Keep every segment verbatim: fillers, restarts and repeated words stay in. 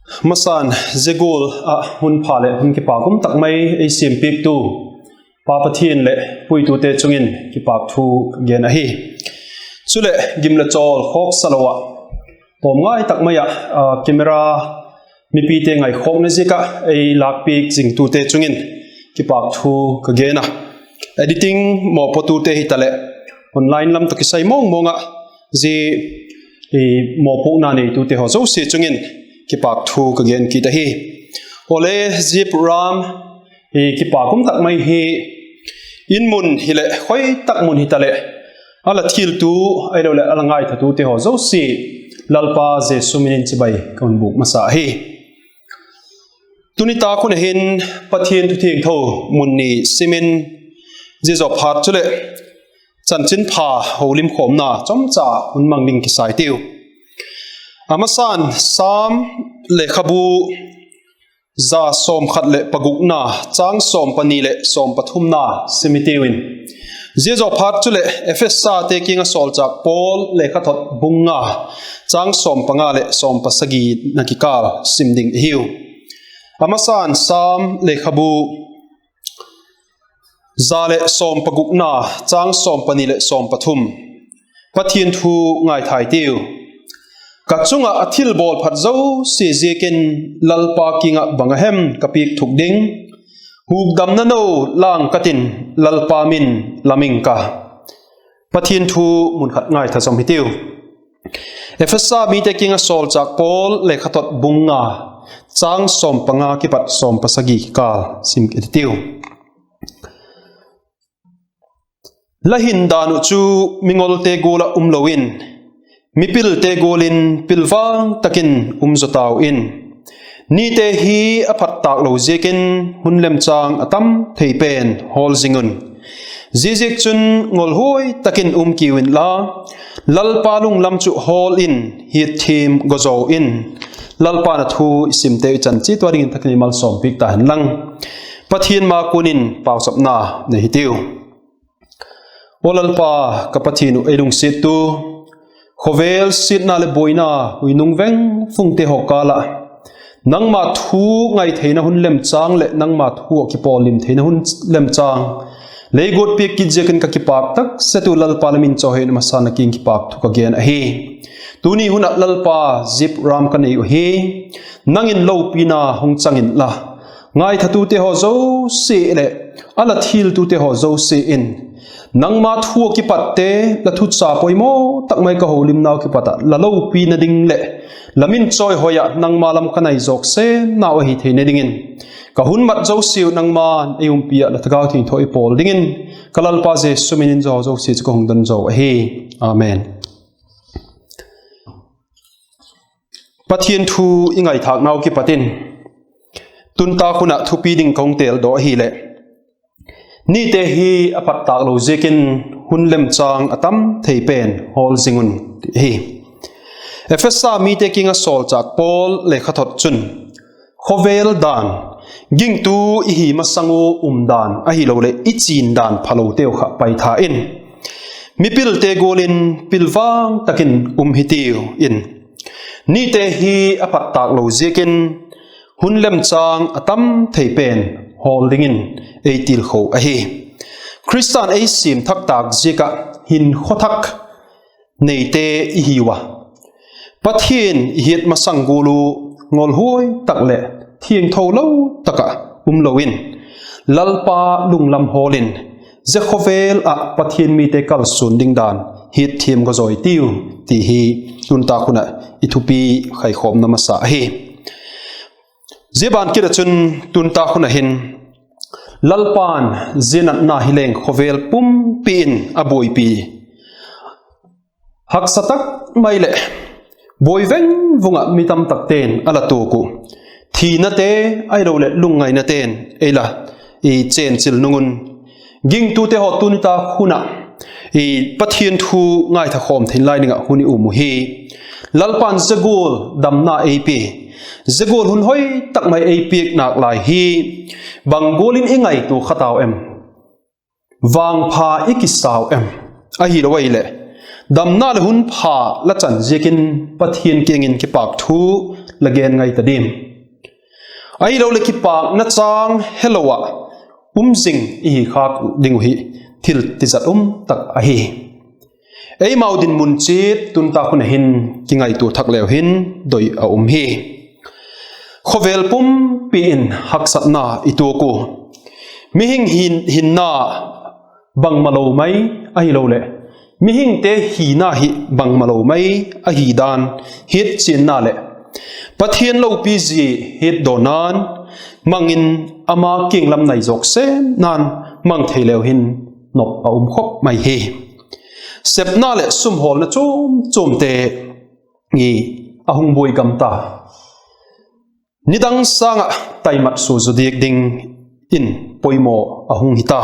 Masan, zia gual ah hun pha leh hun kipâk um tak mai ei siampiaktu Pa Pathian leh puitute chung in kipâk thu ka gen ahi. Chuleh gim leh chawl khawksa lo ah, tawm ngai tak mai ah, camera mipite ngaikhawkna ziak ah ei lâkpiak zingtute chung in kipâk thu ka gen a, editing mawpuakte hitaleh online lam tawh kisai mawng mawng ah zia mawpuakna neitute haw zosia chung in kipâk thu ka gen kit ahi. Awle, zia program kipâk um tak mai hi in mun hileh khoi tak mun hitaleh, a la thiltu ahiloleh a la ngaithatute haw zosia Lalpa Jesu min in chibai ka hun bûk masa ahi. Tuni tak hun ah hin Pathian thu thiangtho mun ni sim in, zia zawphat chuleh chanchinpha holimkhawmna chomcha hun mang ding kisa i tiu. A masan Sam lekhabu za sawmkhat leh pagukna, châng sawm pani leh sawm pathumna sim i tiu in, zia zawphat chuleh Ephesate kiang ah sawlchâk Paul lekhathot bung nga, châng sawm panga leh sawm pasagina kikâl sim ding i hiu. A masan Sam lekhabu za leh sawm pagukna, châng sawm pani leh sawm pathum. Pathian thu ngaithai tiu. Ka chung ah a thilbawl phat zosia ziakin Lalpa kiang ah bang a hem ka piak thuk ding? Hukdamna no lâng ka tin, Lalpa min la ming ka. Pathian thu mun khat ngaitha zom hitiu. Ephesa mite kiang ah sawlchâk Paul lekhathot bung nga, châng sawm panga kipat sawm pasagi kikâl sim kit hitiu. La hin dan uh chu mingolte gual ah um lo in, mipilte gual in pilvang tak in um zaw tau in. Nite hi a phat tâk lo ziakin hun lemchâng a tam thei pen hawl zing un. Ziaziakchun ngolhuai tak in um kiu inla, Lalpa lunglam chu hawl in hiatthiam gaw zaw in. Lalpa'n a thu i simte i chan chiat ua dingin tak in ei malsawmpiak ta hen lang. Pathian ma kuan in pauchapna nei hitiu. Aw Lalpa, ka Pathian uh, ei lungsiattu, khawvel siatna leh buaina hui nung veng fungte haw kâl ah nangma thu ngai theina hun lemchâng leh nangma thu ah kipawllim theina hun lemchâng lei guat piak kit ziakin ka kipâk tak set u. Lalpa, la min chawi hoi in a masan la kiang kipâk thu ka gen ahi. Tuni hun ah Lalpa, zip ram ka nei uh hi, nang in lopina hung chang inla, ngaithatute haw zosia leh a la thiltute haw zosia in nangma thu ah kipatte, la thucha poimaw tak mai ka holimnau kipat ah la lopina ding leh la min chawihoi ah nangma lam ka nai zawk sennau ahi theina dingin, ka hun mat zosia uh nangma'n ei umpi ah la Thagau Thiangtho ei pawl dingin, ka Lalpa Jesu min in zia zosia chu ka hung don zo ahi. Amen. Pathian thu i ngaithâknau kipat in, tun tak hun ah thupi ding ka hung têldaw ahileh, nite hi a phat tâk lo ziakin hun lemchâng a tam thei pen hawl zing un, ti ahi. Ephesa mite kiang ah sawlchâk Paul lekhathot chun, khawvel dan, gingtu i hi masang ua um dan ahiloleh i chin dan phaloteu kha paitha in, mipilte gual in pilvang tak in um hitiu in, nite hi a phat tâk lo ziakin hun lemchâng a tam thei pen hawl dingin ei tilkho ahi. Khrista'n ei siam thak tâk ziak ah hinkhua thak neite i hiu a, Pathian i hiat masang gual u ngolhuai tak leh thiangtho lo tak ah um lo in, Lalpa lunglam hawl in, zia khawvel ah Pathian mite kalsuan ding dan hiatthiam gaw zaw i tiu, ti hi tun tak hun ah i thupi khaikhawmna masa ahi. Zia ban kit ah chun tun tak hun ah hin Lalpa'n zia natna hi leng khawvel pumpi in a buaipi, haksa tak mai leh buai veng vung ah mi tamtakte'n a la tuak uh thinate ahiloleh lungngainate'n ei la chênchil nung un, gingtute haw tuni tak hun ah Pathian thu ngaitha khawm theina lai ding ah hun i um uhi. Lalpa'n zia gual damna ei pia, zia gual hun hoi tak mai ei piak nâk lai hi bang gual in i ngaitua kha tau em? Vangpha i kisau em? Ahilo ahileh, damna leh hun pha la chan ziakin Pathian kiang in kipâk thu la gen ngai ta diam? Ahiloleh kipâkna châng helo ah um zing i hi khâk ding uh hi thil tizat um tak ahi. Eimau dinmun chiat tun tâk hun a hin kingaitua thak leu hin doi a um hi. Khawvel pumpi in haksatna i tuak u. Mihing hin, hinna bangmalo mai ahiloleh mihingte hina hi bangmalo mai ahi dan hiat chianna leh Pathian lopi zia hiat dawnna'n mang in ama kiang lam nai zawk semna'n mang thei leu hin nop a um khop mai hi. Sepna leh sum hawlna chuam chuamte i a hung buai gam ta. Nidang sâng ah taimat sua zaw diak ding in poimaw a hung hi ta.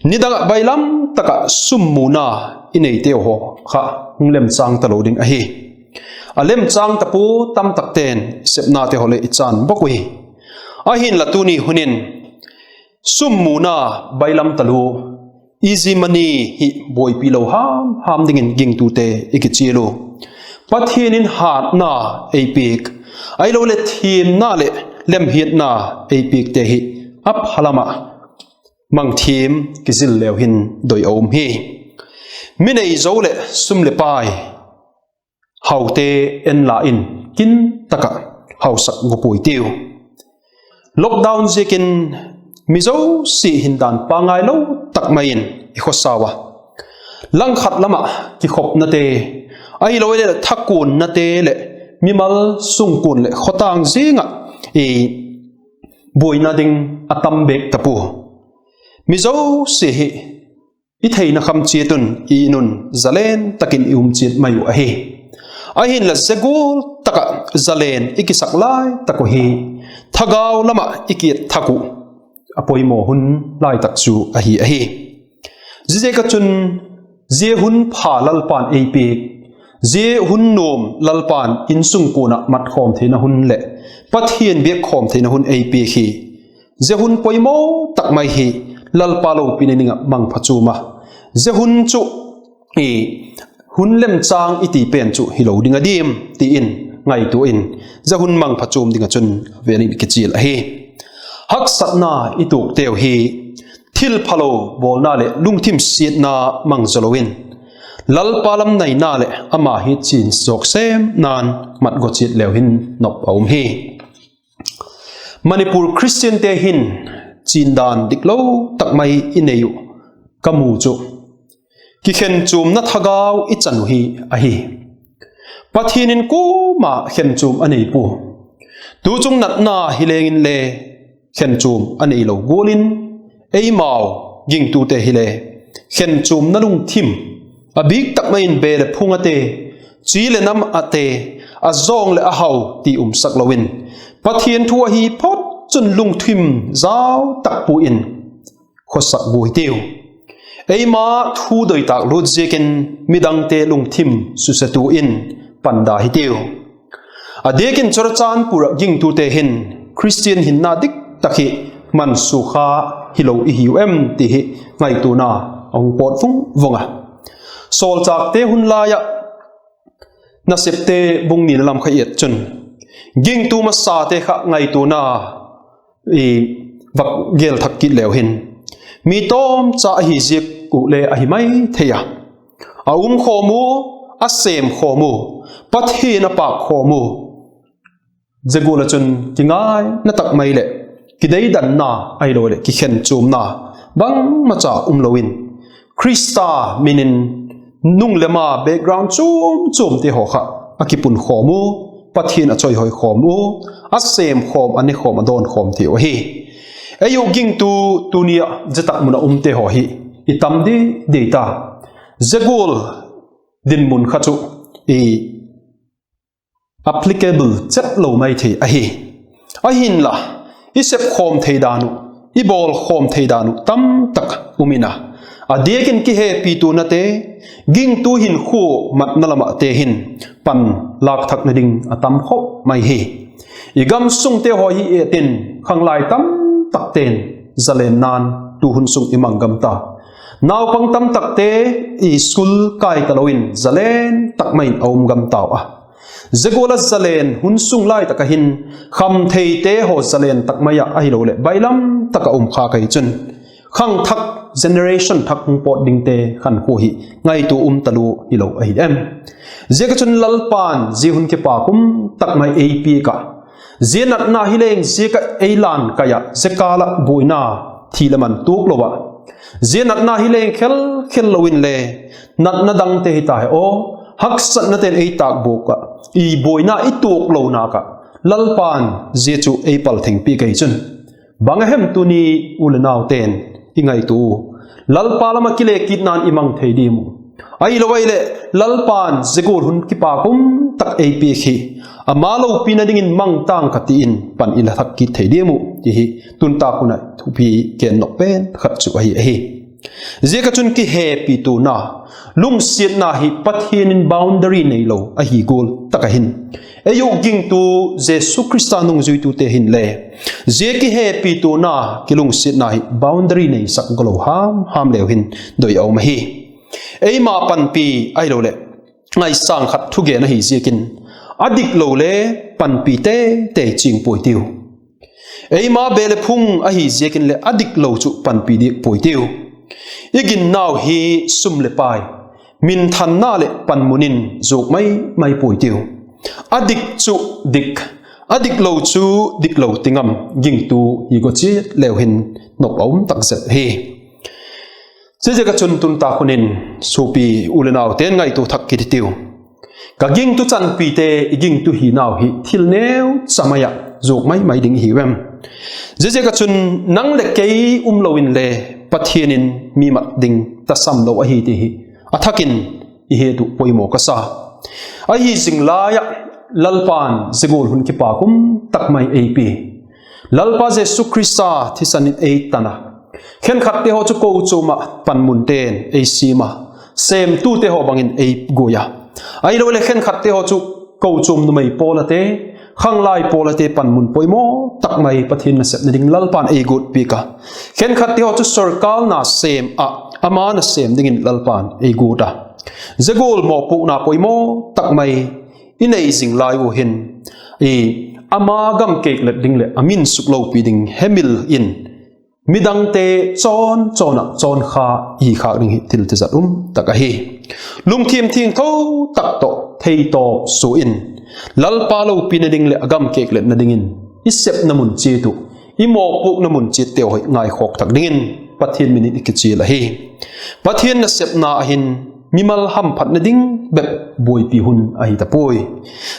Nidang ah bailam tak ah sum muna i neiteu haw kha hung lemchâng talo ding ahi. A lemchâng tapua, tamtakte'n sepnate haw leh i chân bawk uhi. Ahinla tuni hun in sum muna bailam talua, easy money hi buaipi lo ham ham dingin gingtute i kichial u. Pathian in hâtna ei piak, ahiloleh thiamna leh lemhiatna ei piakte hi a pha lam ah mang thiam kizil leu hin doi a um hi. Mi nei zo leh sum leh pai haute en la in kin tak ah hausak gupuai tiu. Lockdown ziakin mi zosia hindan pangai lo tak mai in i khawsau a, langkhat lam ah kikhopnate, ahiloleh thakuannate leh mimal sungkuan leh khawtâng ziang ah i buaina ding a tam bêk ta pua. Mi zosia hi i theina kham chiat un i In un zalen tak in i um chiat mai uh ahi. Ahinla zia gual tak ah zalen i kisak lai tak uh hi thagau lam ah i kiat thak uh a poimaw hun lai tak chu ahi ahi. Ziaziak ah chun zia hun pha Lalpa'n ei piak, zia hun nuam Lalpa'n insungkuan ah mat khawm theina hun leh Pathian biak khawm theina hun ei piak hi, zia hun poimaw tak mai hi Lalpa lopina ding ah mangpha chuam a, zia hun chu i hun lemchâng i ti pen chu hilo ding a diam ti in ngaitua in, zia hun mangpha chuam ding ah chun ven in kichial ahi. Haksatna i tuakteu hi thil phalo bawlna leh lungthim siatna mang zaw lo in, Lalpa lam naina leh ama hiat chian zawk semna'n mat gaw chiat leu hin nop a um hi. Manipur Christiante hin chin dan diklo tak mai i nei uh ka mu chu, kikhenchuamna thagau i chan uh hi ahi. Pathian in kuama khenchuam a nei pua. Tuchung natna hi leng inle khenchuam a neilo gual in, eimau gingtute hile khenchuamna lungthim a bîk tak mai in be leh phung ate, chi leh nam ate, a zawng leh a hau ti umsak lo in, Pathian thu ahi phot chun lungthim zau tak pua in khawsak gua hitiu. Eima thu doi tâk lût ziakin midangte lungthim susetua in pan da hitiu. A diakin Churachandpur ah gingtute hin Christian hinna dik tak hi mansua kha hilo i hiu em ti hi ngaituana a hung pawt vung vung a. Sawlchâkte hun lai ah Nasepte bung nina lam kha i et chun, gingtu masate kha ngaituana i vak gel thak kit leu hin, mi tawmcha ahi ziak uh le ahi mai thei a, a um khawm u, a sêm khawm u, Pathian a pâk khawm u. Zia gual ah chun kingaina tak mai leh kideidanna ahiloleh kikhenchuamna bangmacha um lo in, Khrista min in nung leh ma background chuam chuamte haw kha a kipun khawm u, Pathian a chawihoi khawm u, a sêm khawm, a ne khawm, a dawn khawm thei uh ahi. Ei uh gingtu tuni ah zia tak mun ah umte haw hi i tam di di ta. Zia gual dinmun kha chu i applicable chet lo mai thei ahi. Ahinla, i sep khawm thei dan uh, i bawl khawm thei dan uh tamtak um in a, a diakin kihepituanate, gingtu hinkhua matna lam ahte hin pan lâk thakna ding a tam khop mai hi. I gam sungte haw hi et in, khanglai tamtakte'n zalenna'n tu hun sung i mang gam ta. Naupang tamtakte i school kai talo in zalen tak mai in a um gam tau a. Zia gual a zalen hun sung lai tak ah hin, khamtheite haw zalen tak mai ah ahiloleh bailam tak ah um khâk ahi chun, khangthak, generation thak hung pawt dingte khankhua hi ngaitua um talua hilo ahi em? Ziak ah chun Lalpa'n zia hun kipâk um tak mai ei piak ah, zia natna hi leng ziak ah ei lan kai ah, zia kâl ah buaina thi leh man tuak lo ah, zia natna hi leng khel khel lo inle, natna dangte hita he aw, haksatnate'n ei tâk bawk ah, i buaina i tuak lo nâk ah, Lalpa'n zia chu ei pal theng piak ahi chun, bang a hem tuni u leh naute'n i ngaitua u, Lalpa lam ah kile kitna'n i mang thei diam uh? Ahilo ahileh, Lalpa'n zia gual hun kipâk um tak ei piak hi, ama lopina dingin mang ta'ng ka ti in pan i la thak kit thei diam uh ti hi, tun tâk hun ah thupi gen nop pen khat chu ahi ahi. Ziak ah chun kihepituana, lungsiatna hi Pathian in boundary neilo ahi gual tak ah hin, ei uh gingtu Jesu Khrista nungzuitute hinle, zia kihepituana, kilungsiatna hi boundary neisak galo ham ham leu hin doi a um ahi. Eima panpi ahiloleh ngaisâng khat thugen ahi ziakin, a dik lo le panpi teitei ching puai tiu. Eima be leh phung ahi ziakin leh a dik lo chu panpi diak puai tiu. I ginnau hi sum leh pai, minthanna leh panmun in zuak mai mai puai tiu. A dik chu dik, a dik lo chu dik lo ti ngam gingtu hi gua chiat leu hin nop a um tak zet hi. Ziaziak ah chun tun tâk hun in suapi u leh naute'n ngaitua thak kit i tiu. Ka gingtu chanpite, i gingtu hinau hi thil neu cha mai ah zuak mai mai ding i hiu em? Ziaziak ah chun nang leh kei um lo inle Pathian in mi mat ding tasam lo ahi ti hi a thak in i het uh poimaw ka sa. Ahi zing lai ah Lalpa'n zia gual hun kipâk um tak mai ei pia. Lalpa Jesu Khrista thisan in ei tan a, khenkhatte haw chu kochuam ah panmunte'n ei siam a, sêmtute haw bangin ei guai a, ahiloleh khenkhatte haw chu kochuam numei pawl ate, khanglai pawl ate panmun poimaw tak mai Pathian nasepna ding Lalpa'n ei guat piak a, khenkhatte haw chu sorkar nasêm ah ama nasêm dingin Lalpa'n ei guat a, zia gual mawpuakna poimaw tak mai i nei zing lai u hin, ama gam kêklet ding leh a min suklopi ding hemil in midangte chawn chawn ah chawn kha i hi khâk ding hi thil tizat um tak ahi. Lungthim thiangtho tak tawh theitawp sua in, Lalpa lopina ding leh a gam kêkletna dingin i sepna mun chiat uh, i mawpuakna mun chiatteu hi ngaikhawk thak dingin Pathian min in i kichial ahi. Pathian nasepna ah hin mimal hamphatna ding bep buaipi hun ahi ta puai.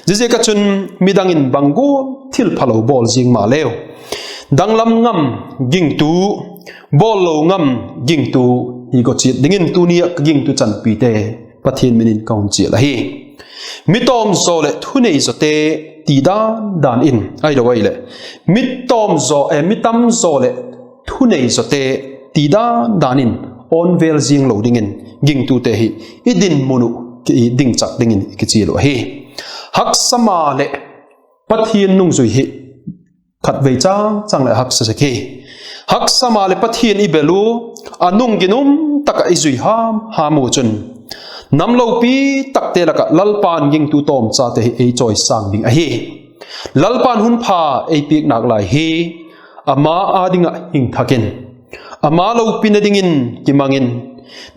Ziaziak ah chun midang in bang gual thil phalo bawl ziang maleu, danglam ngam gingtu, bawl lo ngam gingtu hi gua chiat dingin tuni ah ka gingtu chanpite Pathian min in ka hun chial ahi. Mi tawm zaw leh thunei zawte ti dan dan in, ahilo ahileh, mi tawm zaw, eh, mi tam zaw leh thunei zawte ti dan dan in awn vêl ziang lo dingin gingtute hi i dinmun uh i dingchak dingin i kichial uh ahi. Haksa ma leh Pathian nungzui hi khatvei chang chang leh haksa sek hi. Haksa ma leh Pathian i bel u, a nung ginum tak ah i zui ham ham u chun, nam lopi takte lak ah Lalpa'n gingtu tawmchate hi ei chawisâng ding ahi. Lalpa'n hun pha ei piak nâk lai hi, ama â ding ah hing thak in, ama lopina dingin kimang in,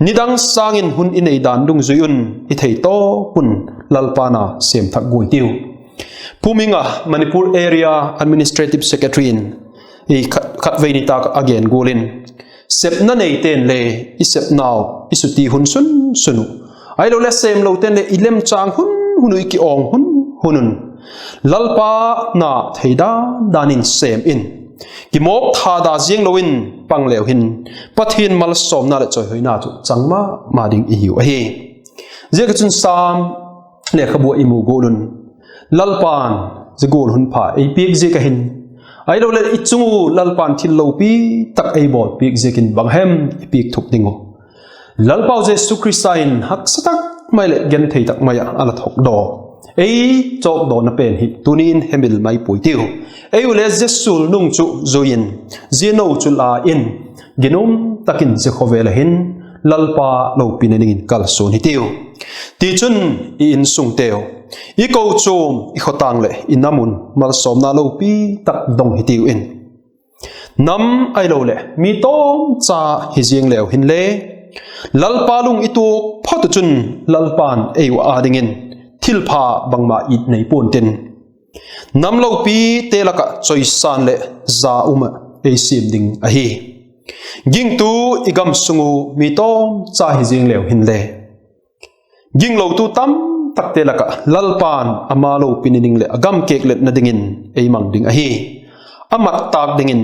nidang sâng in hun i nei dan dungzui un i theitawp un Lalpa na sêm thak guai tiu. Pu Minga, Manipur Area Administrative Secretary in, khatvei nitâk a gen gual in, sepna neite'n le i sepnau i suti hun sun sun uh, ahiloleh sêmlote'n le i lemchâng hun hun uh, i kiawng hun hun un, Lalpa na thei dan dan in sêm in, kimawk thada ziang lo in pang leu hin, Pathian malsawmna leh chawihoina chu chang ma ma ding i hiu ahi. Ziak ah chun Sam lekhabu ah i mu gual un, Lalpa'n zia gual hun pha ei piak ziak ah hin, ahiloleh i chung u Lalpa'n thil lopi tak ei bawlpiak ziakin bang hem i piak thuk ding uh? Lalpau Jesu Khrista in haksa tak mai leh genthei tak mai ah a la thokdaw, ei chawkdawna pen hi tuni in hemil mai puai tiu. Ei u le zia sulnung chu zui in, zia no chu la in, ginum tak in zia khawvel ah hin Lalpa lopina dingin kalsuan hitiu. Tichun, i insungteu, I kochuam, i khawtâng leh i nam un malsawmna lopi tak dong hitiu in. Nam ahiloleh mi tawmcha hi ziang leu hinle, Lalpa lung i tuak phot uh chun Lalpa'n ei uh â dingin thilpha bangma it nei pua'n tin, nam lopite lak ah chawisâng leh za um ah ei siam ding ahi. Gingtu i gam sung uh mi tawmcha hi ziang leu hinle, ginglotu tamtakte lak ah Lalpa'n ama lopina ding leh a gam kêkletna dingin ei mang ding ahi. A mat tâk dingin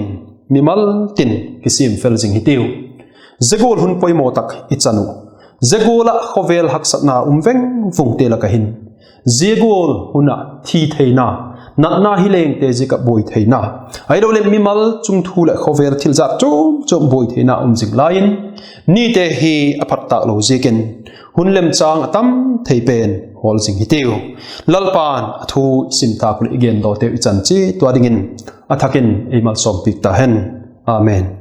mimal tin kisiam fel zing hitiu. Zia gual hun poimaw tak i chan uh, zia gual ah khawvel haksatna um veng vungte lak ah hin, zia gual hun ah thi theina, natna hi lengte ziak ah buai theina, ahiloleh mimal chungthu leh khawvel thil zat chuam chuam buai theina um zing lai in, nite hi a phat tâk lo ziakin hun lemchâng a tam thei pen hawl zing hitiu. Lalpa'n a thu i sim tâk uh leh i gendawteu i chan chiat ua dingin a thak in ei malsawmpiak ta hen. Amen.